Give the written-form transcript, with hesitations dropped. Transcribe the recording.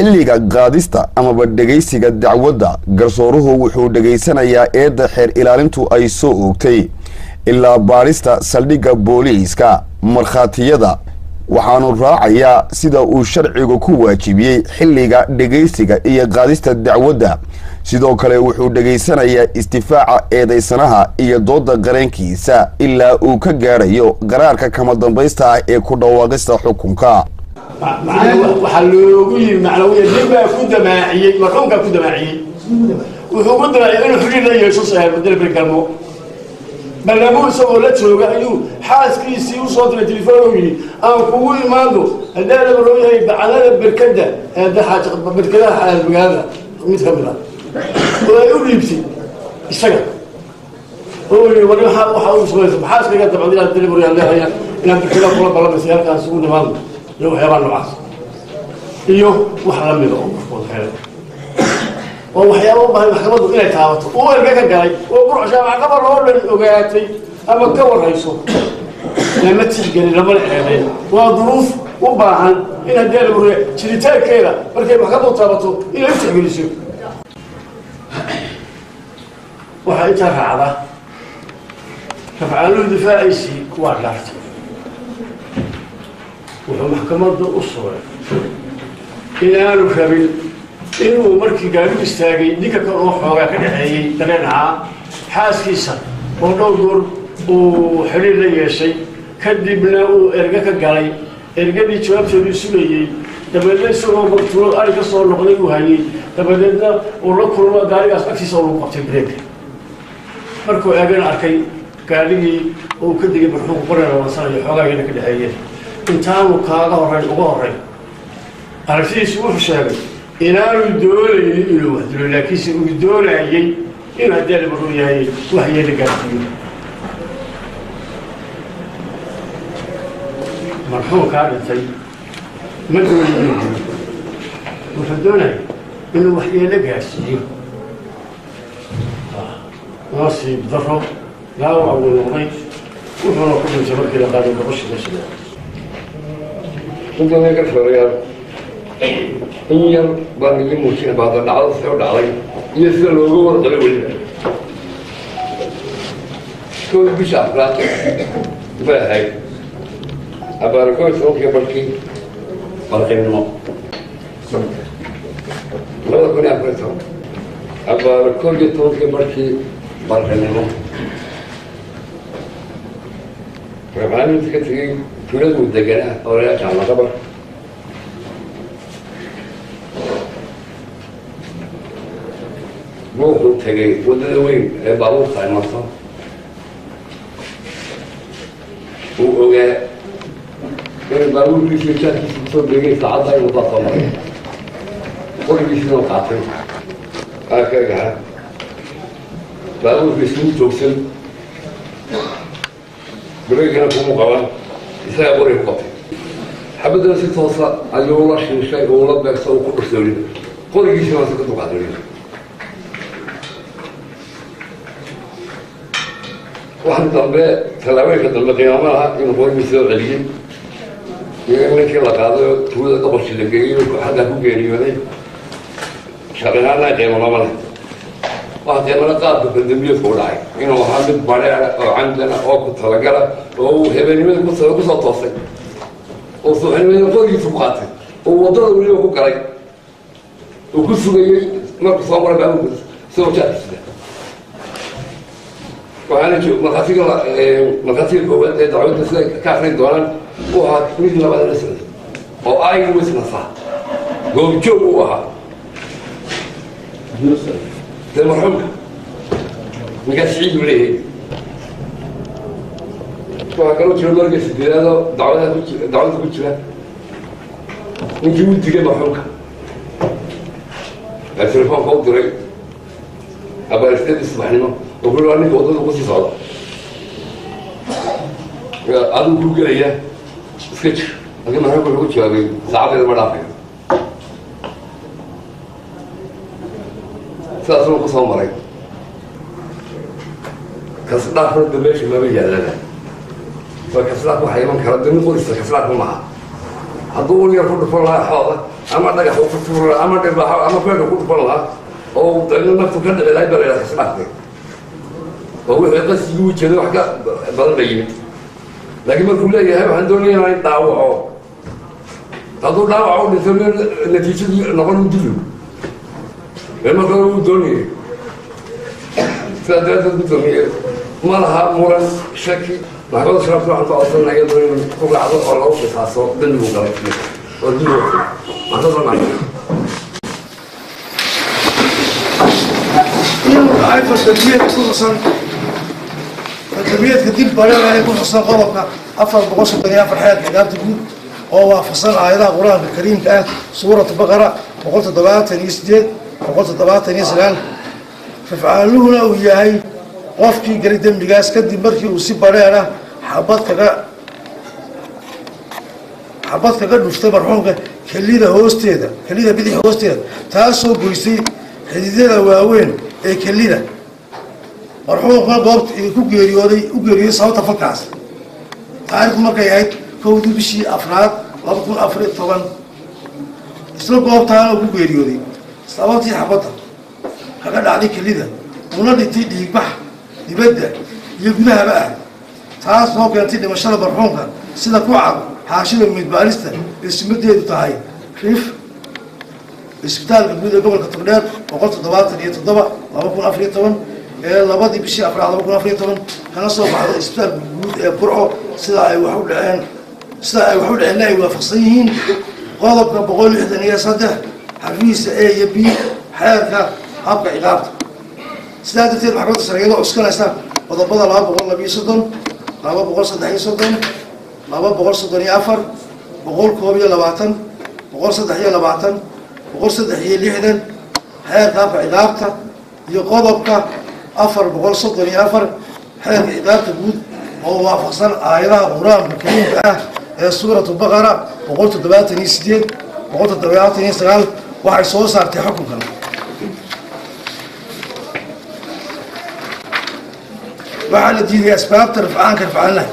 Xilliga qaadista amaba dhegaysiga dacwadda, garsooruhu wuxuu dhegaysanayaa eedda xeer ilaalintu ay soo oogtay, ilaa baadhista saldhigga booliiska, markhaatiyada, waxaanu raacayaa sida uu sharcigu ku waajibiyey xilliga dhegaysiga iyo qaadista dacwadda. Sidoo kale wuxuu dhegaysanayaa istifaaca eedaysanaha iyo dooda qareenkiisa ilaa uu ka gaadhayo qaraarka kama dambaysta ah ee ku dhawaaqista xukunka. Waxaa loogu yimi macnawiya nin baa ku damaaciyey, marxuumkaa ku damaaciyey. Wuxuu ku damaaciyey inuu xidhiir la yeesho Bedel Galmo. Barnaamij isagoo la jooga ayuu xaaskiisii usoo diray telefoon oo yidhi: "Aan kugu imaado haddii laba loo yahay bacdada berkada berkadaha magaalada mid ka mid a," oo ay u dhiibtay isaga oo yidhi: "War, waxa u samaysa xaaskayga dabcad inaad delivery aan leehayaa, inaad berkadaha kula ballamaysa, halkaas ugu nimaadno," iyo waxyaabaha noocaas iyo wax lamida oo qofkooda helay oo waxyaaba u baahay maxkamaddu inay taabato, uu erga ka galay oo Burco Jaamacqabar oo dhan ogaatay ama ka warhayso, lama tixgelin, lamana eedeyn. Waa duruuf u baahan in haddii la buriya jiritaankeeda markay maxkamaddu taabato inay u tixgeliso. Waxaa intaa raacda, rafcaanuhu difaaciisii waa dhaartay. Wuxuu maxkamadda u sugay inaanu rabin inuu markii gaarigu istaagay ninka kan oo xoogaa ka dhexeeyey dareen ahaa xaaskiisa oo dhowr goor uu xidhiir la yeeshay, kadibna uu erge ka galay, ergadii jawaabteeduu sugayey, dabeedna isagoo maqtuulo ari ka soo noqday uu hayey, dabadeedna uu la kulmo gaarigaas agtiisa oo lagu qabtay bareega. Markuu eegana arkay gaarigii uu ka degay marxuumku qorena wansanayo, xoogaagina ka dhexeeyeen, intaanu kaaga horrayn uga horrayn aragtidiisu wuxuu sheegay inaanu doonaynin inuu wax dilo, laakiinse uu doonayey inuu haddii alimaruu yahay wax yeela gaarsiiyo marxuumkaa dhintay. Ma doonayo inuu dilo, wuxuu doonayay inuu waxyeelo gaarsiiyo. Nasiib daro, dhaawac buu noqday, wuxuuna ku dhintay markii la qaaday boqoshii meesha. Inta garsoorayaal, in yar baan idin muujina baada dhacdo see u dhacday iyo sida looga warqabay. Weliba 1da bisha afraad bay ahayd, abaara 11kii barkii barqinimo, 2014, abaara 11kii barkii barqinimo. Rafcaaninta ka tegey tuuladuu deganaa oo laga Jaamaqabar wuxuu tegey waddada weyn ee baabuurta ay marto. Uu ogaa inuu baabuurkiisa jaadkiisa kusoo beegay saacadda inuu daa soo maray, qorigiisina u qaatay aakagaha baabuurkiisa u joogsan, bareegana kuma qaban, isagaa qoriga ku qabtay. Xabaddana si toosa ayuu la shiishay, uu la beegso, uu ku dhustay, weliba qorigiisina waa si ka dulqaatay weliba. Waxan dambe, tallaabooyinka dambe qiyaamo laha inuu qorigiisa soo celiyey iyo in ninkii la qaaday oo tuulada doqoshii la geeyey oo xaggaa ku geeriyooday, shaqinaana qiimo lama leh. Waxa qiimala qaabka faldambiyeedka u dhacay, inuu ahaa mid bareera oo camdana oo ku talagala oo uu habeenimada kusoo toosay oo subaxnimadii qorigiisa ku qaatay oo waddada weliba ku galay oo ku sugayey markuu soo maray baabuurkiisa isagoo jaadkiisida. Waxaana joog markhaatiga, markhaatiga koowaad ee dacwadda sida ka akrin doonaan uu ahaa mid labaad la socday oo eye witness ah, goobjoog uu ahaa dee marxuumka ninkaas Siciid uu leeyahay. Waxaa kaloo jira marka sideedaadoo dacwadaha ku jira, dacwadda ku jira, ninkii u digay marxuumka ee telefoonka u diray abaar 8dii subaxnimo oo ku ninka waddada kusii socda adigu kuu gelaya, iska jir. Laakiin marxuumka wuxuu ku jawaabay: "Saacaddeeda ma dhaafayo." Sidaasuna ku soo maray. Kasdhaafna de meesha maba yaallana, waa kasdhaaf waxaa iman kara de nin qorista, kasdhaafka maaha. Hadduu ul yar ku dhufan lahaa xooda ama dhagax uu ku tuuri lahaa ama dhirbaaxo ama feedha ku dhufan lahaa oo dabeedna naftu ka dhici lahayd baa la yidhaha isdhaafte, oo wixii qasigii u jeeday wax ka badan ba yimid. Laakiin markuu leeyahay waxaan doonaya inaan dhaawaco, hadduu dhaawaco u dhinto natiijadii noqon u dilo ee marka hore uu doonayay. Sidaa daraaddeed, guddoomiye, ma laha muran shaki. Maxkamadda sharafta waxaan ku codsanaa iyadoo in ku raacdo oo lagu qisaaso dembigu galay oo dil maxkamadda. Inuu dhacay faldambiyeed ku xusan faldambiyeedka dil bareeraya ku xusan qodobka 434 xeerka ciqaabta guud, oo waafaqsan aayadaha Qur-aanka Kariimka ah, Suuratu Baqara, 178, 179, fafcaaluhuna uu yahay qofkii galay dembigaas kadib markii uu si bareer ah xabad kaga dhuftay marxuumka kelida hoosteeda, kelida bidix hoosteeda, taasoo goysay xididada waaweyn ee kelida marxuumkuna goobta ku geeriyooday, u geeriyooday sababta falkaas. Taarikhdu markay ahayd 1dii bishii afraad 2014, isla goobtaana uu ku geeriyooday sababtii xabadda kaga dhacday kelida, una dhintay dhiigbax dibadda iyo gudahaba ah, taas oo keentay dhimashada marxuumka, sida ku cad xaashida meydbaarista ee sumadeedu tahay Rif Isbitaalka Guud ee Gobolka Togdheer 177/2014 ee 2dii bishii afraad 2014, kana soo baxday Isbitaalka Guud ee Burco. Sida ay wax u dhaceenna ay waafaqsan yihiin qodobka 163 xarfihiisa A iyo B xeerka habka ciqaabta. Sidaa darteed, maxkamadda sare iyadoo cuskanaysa qodobada 232, 233, 234, 121, 123, 163 xeerka habka ciqaabta iyo qodobka 434 xeerka ciqaabta guud, oo waafaqsan aayadaha Qur-aanka Kariimka ah ee Suuratu Baqara, 178, 179, waxay soo saartay xukunkan. Waxaa la diiday asbaabta rafcaanka rafcaanlaha.